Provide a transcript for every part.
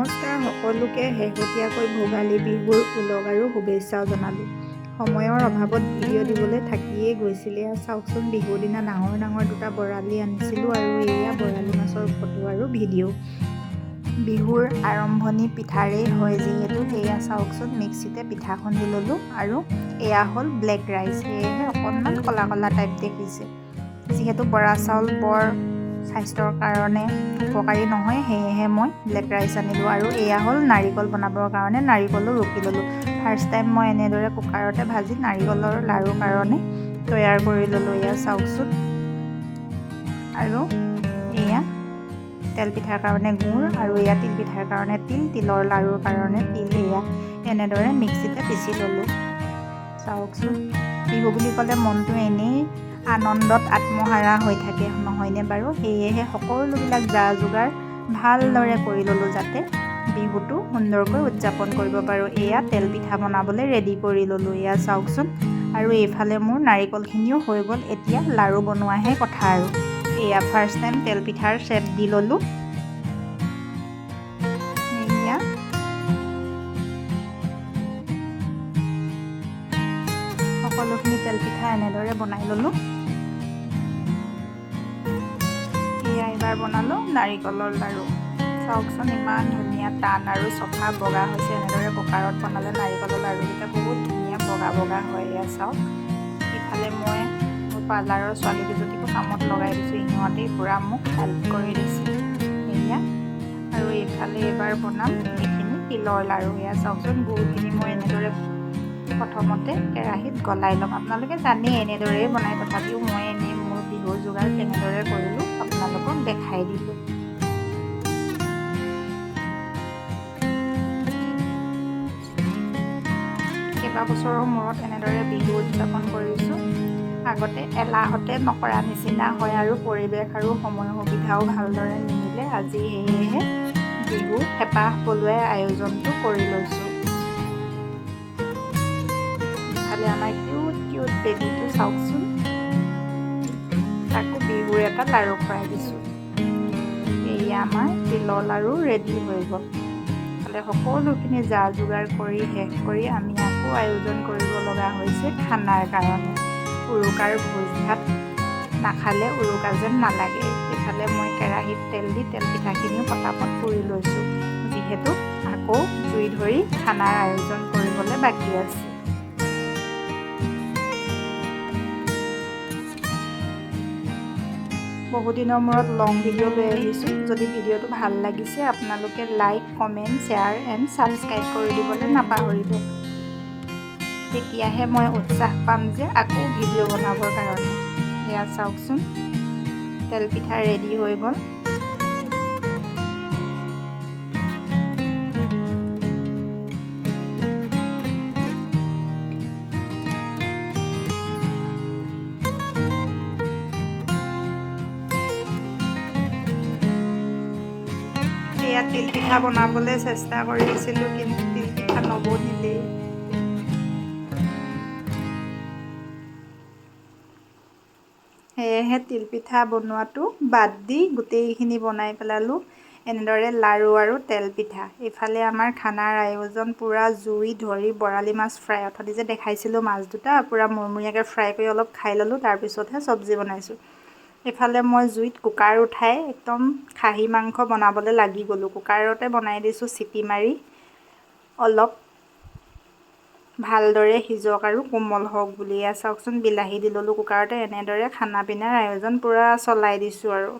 নমস্কাৰ সকলোকে। শেহতীয়াকৈ ভোগালী বিহুৰ ওলগ আৰু শুভেচ্ছাও জনালোঁ। সময়ৰ অভাৱত ভিডিঅ' দিবলৈ থাকিয়েই গৈছিলে। এয়া চাওকচোন, বিহুৰ দিনা ডাঙৰ ডাঙৰ দুটা বৰালি আনিছিলোঁ আৰু এয়া বৰালি মাছৰ ফটো আৰু ভিডিঅ'। বিহুৰ আৰম্ভণি পিঠাৰেই হয় যিহেতু, সেয়া চাওকচোন, মিক্সিতে পিঠা খুন্দি ল'লোঁ আৰু এয়া হ'ল ব্লেক ৰাইচ, সেয়েহে অকণমান ক'লা ক'লা টাইপ দেখিছে। যিহেতু বৰা চাউল বৰ স্বাস্থ্যৰ কাৰণে উপকাৰী নহয়, সেয়েহে মই ব্লেক ৰাইচ আনিলোঁ। আৰু এয়া হ'ল নাৰিকল বনাবৰ কাৰণে নাৰিকলো ৰুকি ল'লোঁ। ফাৰ্ষ্ট টাইম মই এনেদৰে কুকাৰতে ভাজি নাৰিকলৰ লাৰুৰ কাৰণে তৈয়াৰ কৰি ল'লোঁ। এয়া চাওকচোন। আৰু এয়া তেল পিঠাৰ কাৰণে গুড় আৰু এয়া তিল পিঠাৰ কাৰণে তিল, তিলৰ লাৰুৰ কাৰণে তিল। এয়া এনেদৰে মিক্সিতে পিচি ল'লোঁ। চাওকচোন, বিহু বুলি ক'লে মনটো এনেই আনন্দত আত্মহাৰা হৈ থাকে, নহয়নে বাৰু? সেয়েহে সকলোবিলাক যা যোগাৰ ভালদৰে কৰি ল'লোঁ, যাতে বিহুটো সুন্দৰকৈ উদযাপন কৰিব পাৰোঁ। এয়া তেল পিঠা বনাবলৈ ৰেডি কৰি ল'লোঁ। এয়া চাওকচোন। আৰু এইফালে মোৰ নাৰিকলখিনিও হৈ গ'ল, এতিয়া লাৰু বনোৱাহে কথা। আৰু এয়া ফাৰ্ষ্ট টাইম তেল পিঠাৰ চেপ দি ল'লোঁ। এয়া সকলোখিনি তেল পিঠা এনেদৰে বনাই ল'লোঁ। এয়া এইবাৰ বনালোঁ নাৰিকলৰ লাৰু। চাওকচোন, ইমান ধুনীয়া টান আৰু চফা বগা হৈছে। এনেদৰে কুকাৰত বনালে নাৰিকলৰ লাৰুকেইটা বহুত ধুনীয়া বগা বগা হয়। এয়া চাওক, ইফালে মই মোৰ পাৰ্লাৰৰ ছোৱালীকেইজনীকো কামত লগাই দিছোঁ। ইহঁতেই পূৰা মোক হেল্প কৰি দিছে। এয়া আৰু এইফালে এইবাৰ বনাম এইখিনি তিলৰ লাৰু। এয়া চাওকচোন, গুড়খিনি মই এনেদৰে প্ৰথমতে কেৰাহীত গলাই ল'ম। আপোনালোকে জানেই এনেদৰেই বনায়, তথাপিও মই এনেই মোৰ বিহুৰ যোগাৰ কেনেদৰে কৰিলোঁ আপোনালোকক দেখাই দিলোঁ। কেইবাবছৰৰ মূৰত এনেদৰে বিহু উদযাপন কৰিছোঁ। আগতে এলাহতে নকৰা নিচিনা হয় আৰু পৰিৱেশ আৰু সময় সুবিধাও ভালদৰে নিমিলে। আজি সেয়েহে বিহু হেঁপাহ পলুৱাই আয়োজনটো কৰি লৈছোঁ। ইফালে আমাৰ কিউট কিউট বেবীটো চাওকচোন, তাকো বিহুৰ এটা লাৰু খুৱাই দিছোঁ। এয়া আমাৰ তিলৰ লাৰু ৰেডি হৈ গ'ল। ইফালে সকলোখিনি যা যোগাৰ কৰি শেষ কৰি আমি আকৌ আয়োজন কৰিব লগা হৈছে খানাৰ কাৰণে। উৰুকাৰ ভোজ ভাত নাখালে উৰুকা যেন নালাগে। ইফালে মই কেৰাহীত তেল দি তেল পিঠাখিনিও পটাপট পুৰি লৈছোঁ, যিহেতু আকৌ জুই ধৰি খানাৰ আয়োজন কৰিবলৈ বাকী আছে। বহুদিনৰ মূৰত লং ভিডিঅ' লৈ আহিছোঁ। যদি ভিডিঅ'টো ভাল লাগিছে, আপোনালোকে like, comment, share and subscribe কৰি দিবলৈ নাপাহৰিব। তেতিয়াহে মই উৎসাহ পাম যে আকৌ ভিডিঅ' বনাবৰ কাৰণে। এয়া চাওকচোন, তেল পিঠা ৰেডি হৈ গ'ল। এয়া তিল পিঠা বনাবলৈ চেষ্টা কৰিছিলোঁ, কিন্তু তিল পিঠা নবনিলেই। সেয়েহে তিলপিঠা বনোৱাটো বাদ দি গোটেইখিনি বনাই পেলালোঁ এনেদৰে লাৰু আৰু তেল পিঠা। ইফালে আমাৰ খানাৰ আয়োজন পূৰা জুই ধৰি বৰালি মাছ ফ্ৰাই, অথনি যে দেখাইছিলোঁ মাছ দুটা, পূৰা মৰমৰীয়াকৈ ফ্ৰাই কৰি অলপ খাই ল'লোঁ, তাৰপিছতহে চব্জি বনাইছোঁ। ইফালে মই জুইত কুকাৰ উঠাই একদম খাহী মাংস বনাবলৈ লাগি গ'লোঁ। কুকাৰতে বনাই দিছোঁ চিটি মাৰি, অলপ ভালদৰে সিজক আৰু কোমল হওক বুলি। এয়া চাওকচোন, বিলাহী দি ল'লোঁ কুকাৰতে। এনেদৰে খানা পিনাৰ আয়োজন পূৰা চলাই দিছোঁ। আৰু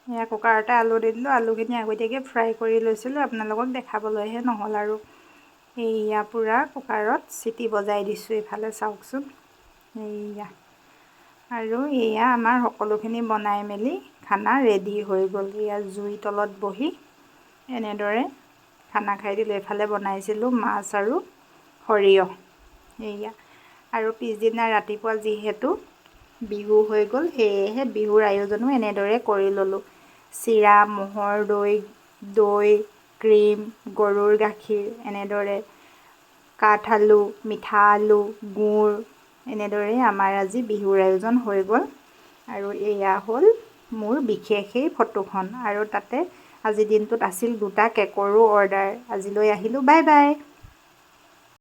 এয়া কুকাৰতে আলু দি দিলোঁ। আলুখিনি আগতীয়াকৈ ফ্ৰাই কৰি লৈছিলোঁ, আপোনালোকক দেখাবলৈহে নহ'ল। আৰু এইয়া পূৰা কুকাৰত চিটি বজাই দিছোঁ। এইফালে চাওকচোন, এইয়া আৰু এয়া আমাৰ সকলোখিনি বনাই মেলি খানা ৰেডি হৈ গ'ল। এয়া জুই তলত বহি এনেদৰে খানা খাই দিলোঁ। এইফালে বনাইছিলোঁ মাছ আৰু সৰিয়হ। এয়া আৰু পিছদিনা ৰাতিপুৱা যিহেতু বিহু হৈ গ'ল, সেয়েহে বিহুৰ আয়োজনো এনেদৰে কৰি ল'লোঁ। চিৰা, ম'হৰ দৈ। দৈ, ক্ৰীম, গৰুৰ গাখীৰ, এনেদৰে কাঠ আলু, মিঠা আলু, গুৰ, এনেদৰেই আমাৰ আজি বিহুৰ আয়োজন হৈ গ'ল। আৰু এয়া হ'ল মোৰ বিশেষ সেই ফটোখন। আৰু তাতে আজিৰ দিনটোত আছিল দুটা কেকৰো অৰ্ডাৰ। আজিলৈ আহিলোঁ, বাই বাই।